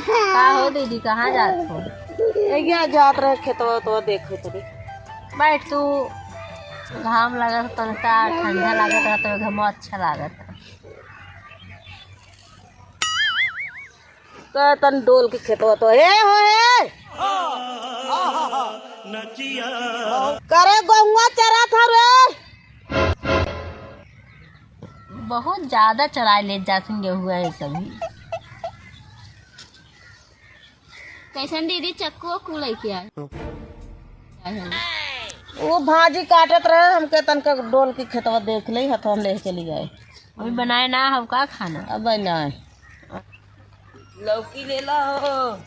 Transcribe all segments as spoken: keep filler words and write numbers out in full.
का हो दीदी, कहाँ जात हो? एहिया जात रहे खेतवा, तो देखत रहे। बैठ तू, घाम लागत तनका, ठंडा लागत रहा तो घाम अच्छा लागत। का तन डोल के खेतवा तो, हे हो हे। करे गौवा चरा था रे। बहुत ज्यादा चराए ले जात हैं गेहुआ है सभी। कैसन दीदी, चक्कू उक्कू लेके आए? वो भाजी काटत रहे, हमके तनका डोल के खेतवा देख ले, हथवा में लेके चली आए। अभी बनाए ना हो का खाना? अब बनाए। लौकी ले ला हो।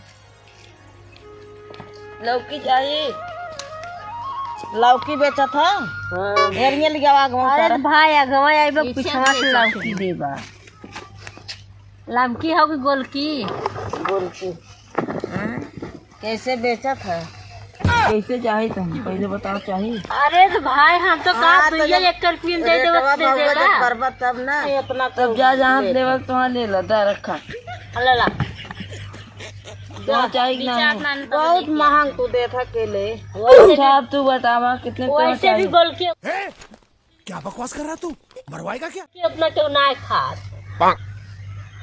लौकी चाही। लौकी बेचत ह? हाँ। ढेरिया लियावा, अगवा अरे कर। भाई, अगवा आइबा, पीछे पिछवा से बेचत लौकी है। देबा। लमकी हो कि गोलकी? गोलकी। हाँ? कैसे बेचत है? कैसे चाही तुम? पहले बताओ चाही। अरे तो भाई, हम तो का हाँ, तो दुइया जब एक रुपये में दे देवत रेटवा दे भौवा देला। जब करबा तब ना। इतना तब जा जहाँ ले। लेवल तो वहाँ ले ला, दा रखा। ले ला। तो चाही कि ना? बहुत महंग तू देत है केले। अच्छा, अब तू बतावा कितने तो वैसे भी चाहिए? बोल के क्या बकवास कर रहा तू? मरवाएगा क्या? कि अपना क्यों ना खात।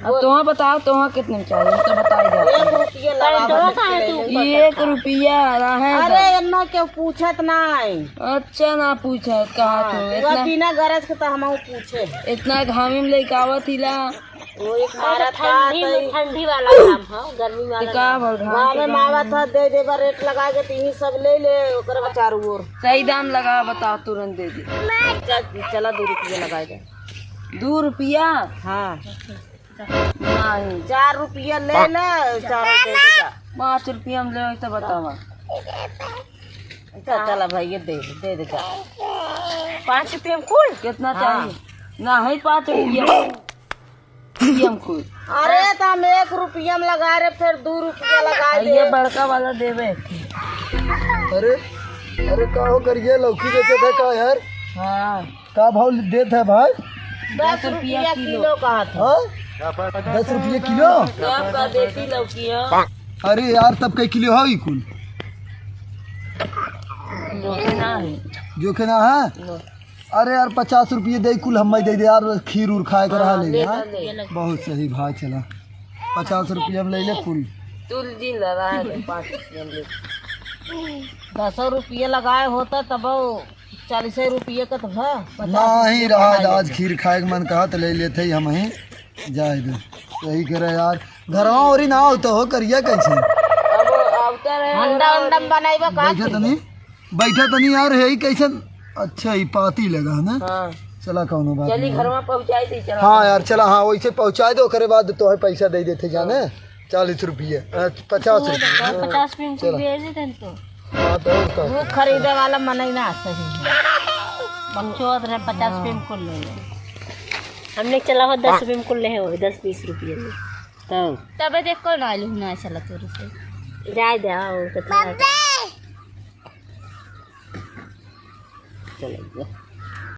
अब तोहा बताओ, तोहा कितने में चाहिए, तो बताई दे। एक रुपया लगा पैंटवा बस काहे ले तू ले। एक रुपया रहे अरे, दो। एन्ना क्यों पूछत नाई? अच्छा, ना पूछत, कहा हाँ, तू तू इतना, बिना गरज के तो हम पूछे। इतना घामी में लेके आवत हिला। वो एक अरे, मारा था ठंडी में, तो ठंडी वाला काम है, गर्मी वाला तो का काम। भल घाम गाँव के में घाम मावा में। था, दे देबा रेट लगा के, तीन सब ले ले, ओकर बाद चारू ओर। सही दाम लगा, बताओ, तुरंत दे दे। चल, चला, दो रुपया लगा दे। दो रुपया? हाँ। नहीं। चार रुपया ले ले, चार रुपया दे दे। पाँच रुपया हम ले, तो बतावा। अच्छा, चला भाई, ये दे दे, दे दे, जा। पाँच रुपया में कुल? कितना हाँ। चाहिए? नहीं, पाँच रुपया। रुपया में कुल। अरे, तो हम एक रुपया में लगा रहे, फिर दो रुपया लगा आ, दे। ये बड़का वाला देवे। अरे, अरे, का हो करिए, लौकी बेचत है का यार? हाँ। का भाव देत है भाई? दस रुपया किलो। किलो कहा था। हाँ? दस रुपया किलो? सब का देसी लौकी है। अरे यार, तब कई किलो है ई कुल? जोखे ना है। जोखे ना है? नो। अरे यार, पचास रुपये दे कुल, हम दे दे यार, खीर उर खाए के हाँ, रहा ले ले, ले हाँ? ले। बहुत सही भाई, चला, पचास रुपये हम ले ले कुल। तू दिन लगा है, पाँच रुपये ले। दसो रुपये लगाए होता तब चालीस रुपये का तो भा, पचास नहीं रुपये रहा, का आज ले। खीर खाए के मन कहा तो ले लेते ही हम ही, जाए दे। सही करे यार, घरवा ओरी ना होता हो, करिया कैसे? अब आवता रहे हंडा और उंडा में बनाइबा का बैठा खीर? तनी, बैठा तनी यार, है ही कैसन? अच्छा, ई पाती लगा है ना? हाँ। चला, कौनो बात चली, नहीं। घरवा पहुँचाई दी, चला। हाँ यार, चला, हाँ, वैसे पहुँचाई दो, ओकरे बाद तो है पैसा दे देते जाने, चालीस रुपये, अ, पचास रुपये। पचास रुपये में चला। कुछ भेज देते हैं तो। हाँ, तो और का? वो खरीदे वाला मनई ना सही है। बकचोद रहे, पचास रुपये में कुल ले ले। हमने चला हो, दस रुपये में कुल ले हो, दस बीस रुपये में। तब? तबे देख, कौन आलू ना चला तोरे से। जाए दे, आओ, कितना चला।